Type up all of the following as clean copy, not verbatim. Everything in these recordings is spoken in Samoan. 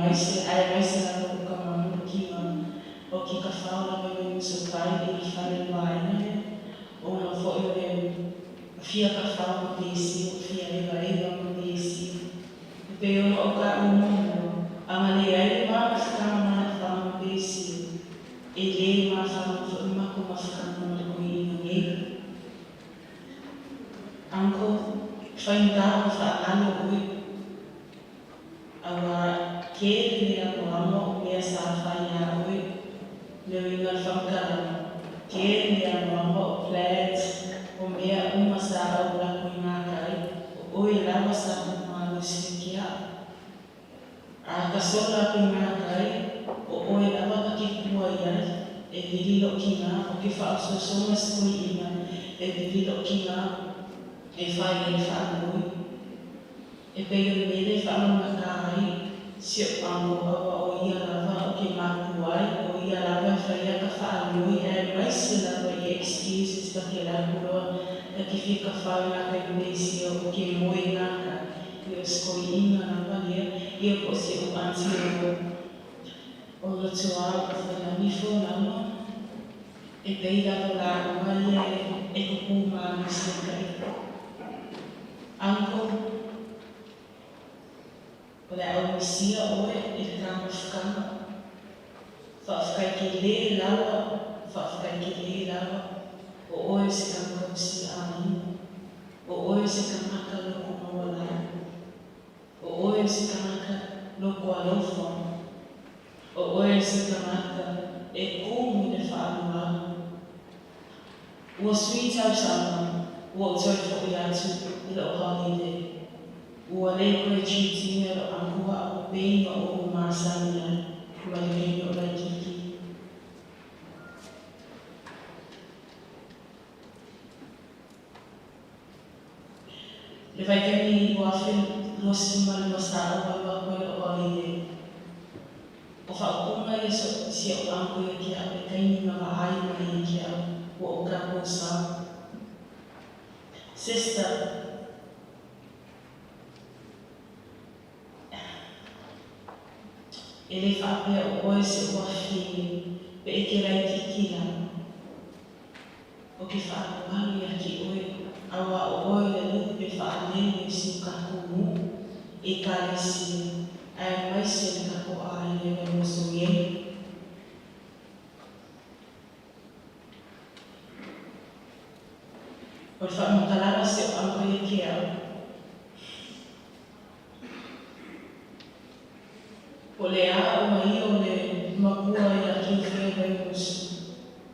aemaise aemaise lava o kamamulukiga o ke kafao lava i Vaimuso-tai i le fale o le vaega lea, ona foi o le fia kafao ma pesia, fia evaeva ma pesia. E pei ona ou taua muamua, a na leai le ma mafutaga ma ma pesia, e lē mafana foi le matou mafutaga ma le toeaina nei. Uncle, faigata ona faagalo oe, auā tele le anoano o mea sa fai iā oe, le uiga o le faamatalaga, tele le anoano o plans o mea uma sa ou alu atu i gatai, o oe lava sa malosi ai ke a'u. A tasola atu i gatai, o oe lava ta te tua i ai, e vili lo'u tinā, ou te faaosoosoga si toeaina, e vili lo'u tinā e fai ai le faaloi. E pei o le mea lea e faalogogata ai si o'u uncle auā o ia lava ou te matua ai, o ia lava e fai ata faaloi aemaise lava i excuses ta te alu atu loa ta te fia kafao i gatai ma pesia ou te moe i gatai, ia o si toeaina lava lea, ia po o si o'u aunty o o Lotoa o Fuailagi Folama, e pei lava o lāua ia e kukū malosi ai ka ita. Uncle, o le a ou misia oe i le ta mafutaga. Faafetai telē lava, faafetai telē lava, o oe o se tagata tausi aiga, o oe o se tagata loto maualalo, o oe o se tagata loto alofa, o oe o se tagata e tumu i le faaaloalo. Ua sui tausaga, ua ou toe fo'i atu i lo'u holiday. Ua lē toe treat ina e lo'u uncle a'u e pei ona ou masani ai mai le taimi o laitiiti. Le vaitaimi 2025 sa ou alu atu ai i lo'u holiday, o faaupuga ia si o'u uncle ia te a'u i le taimi na vaai mai ai ia te a'u ua ou taupou sa. Sister, e lē faapea o oe si o'u afafine pe e te laitiiti lava. Ou te faaaloalo ia te oe, auā o oe le lupe faalele o si o tatou nuu, Ekalesia, aemaise o le tatou aiga i Vaimoso nei. O le faamatalaga si o uncle ia te au. Po o le a ona ia o le makua ia Tiufea Vaimoso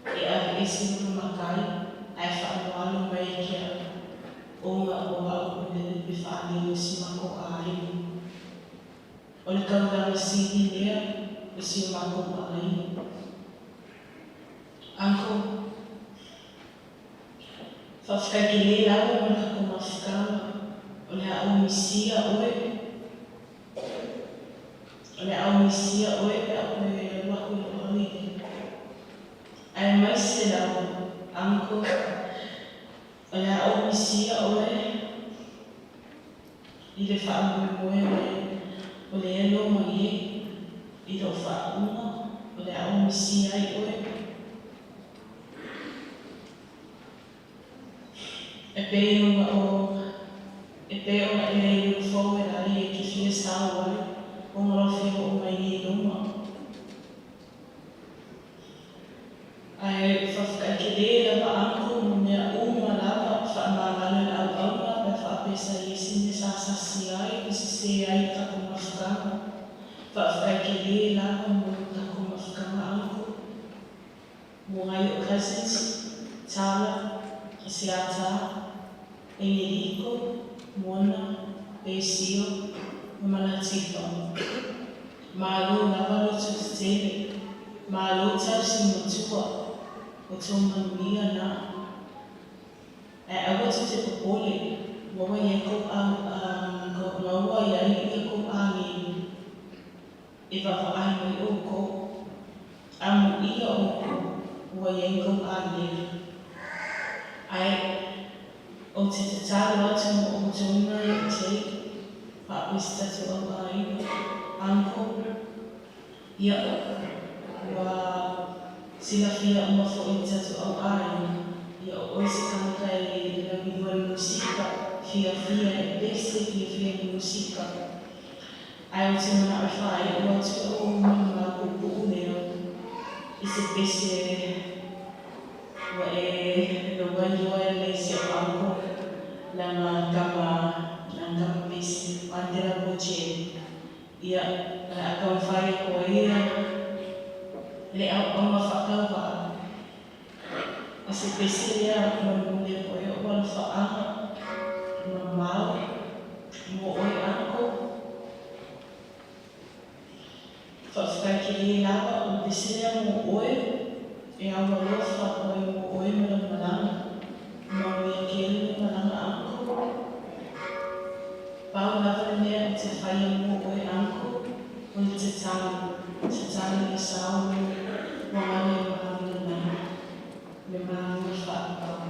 e aveese lona matai ae faaaloalo mai ia te au ona o a'u o le lupe faalele o si matou aiga. O le taulaga sili lea o si o matou aiga. Uncle, faafetai tele lava mo le tatou mafutaga, o le a ou misia oe. O le a ou misia oe pe a ou toe alu atu i lou holiday. Aemaise lava, uncle, o le a ou misia oe i le faamoemoe o le o le elo ma ie i lou faauuga, o le a ou misia ai oe. E pei ona o e pei ona e look forward ai e te fia sao ai ona lou fia oo mai nei i luma. Ae faafetai tele lava uncle mo mea uma lava, faamagalo i le auauna pe a faapea sa i ai se mea sa sasi ai pe sese ai le tatou mafutaga. Faafetai tele lava mo le tatou mafutaga uncle. Mo nai o'u cousins, Tala, Asiata, Engeliko, Mona, Pesio, ma Malatifa. Malo lava loto tetele, malo tausi matua, o tou manuia na. Ae aua tou te popole, ua ua i ai kou ua ua i ai ia kou agelu e vaavaai mai ʻoukou, amuia ʻoukou ua i ai kou agelu. Ae ou te tatalo atu mo ʻoutou nai o'u keiki, faapea se tatou au aiga, uncle. Ia, ua silafia uma fo'i e tatou auaiga, ia o oe se tagata e lauiloa i le musika, fiafia i pese, fiafia i le musika. Ae ou te mana'o e faai'u atu la'u maumau puupuu lea i se pese ua e ua iloa e lelei e si o'u uncle lana tama, lana tama pese o Anitela Pocheni. Ia, o le a taumafai atu ai ia le auauna faatauvaa o se pese lea e molimoli atu ai o'u alofaaga mamao mo oe uncle. Faafetai telē lava. O le pese lea mo oe e ao alofa atu ai mo oe ma lau malaga. Manuia tele lau malaga uncle. Pau lava le mea ou te faia mo oe uncle, o le tatalo, tatalo ia sao lou agaga i malu o le lagi, le malu o le faapaupau.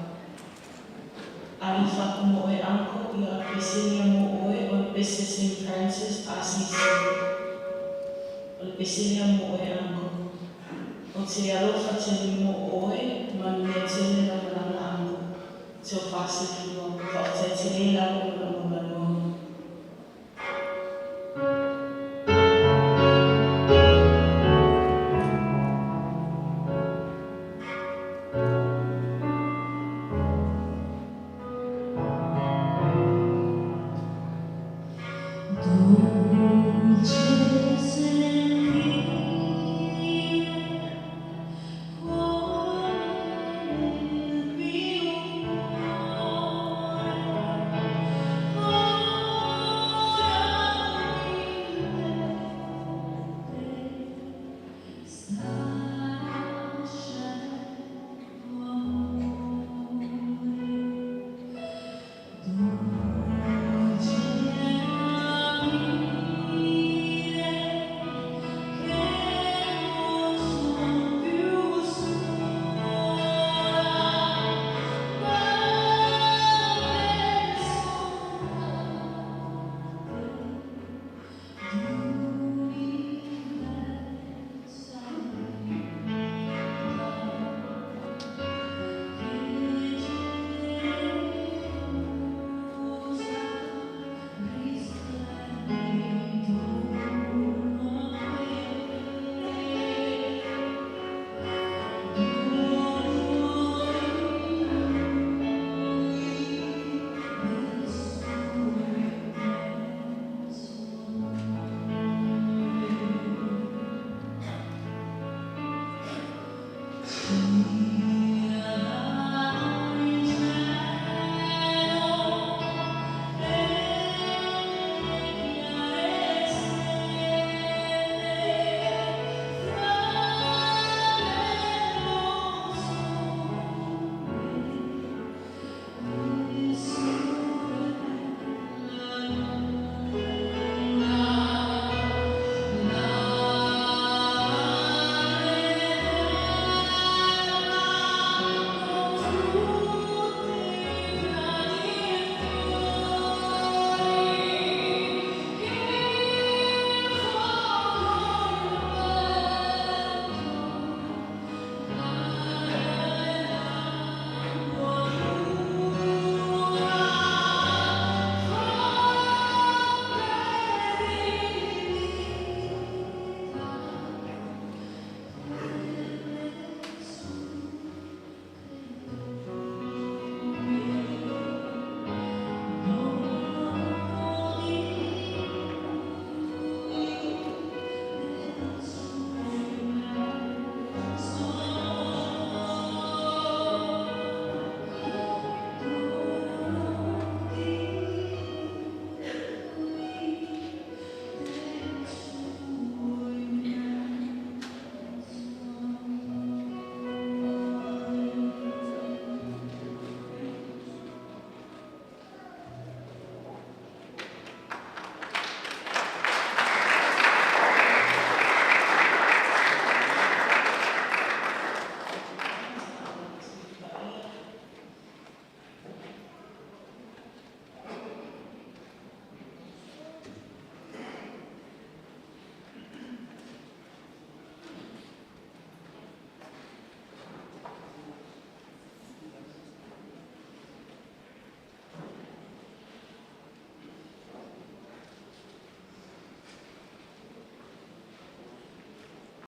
Alofa atu mo oe uncle. Ia, o le pese lea mo oe, o le pese St Francis Assisi. O le pese lea mo oe uncle. Ou te alofa tele mo oe. Manuia tele lau malaga uncle. Tofa soifua. Faafetai telē lava mo lou avanoa. Dulce.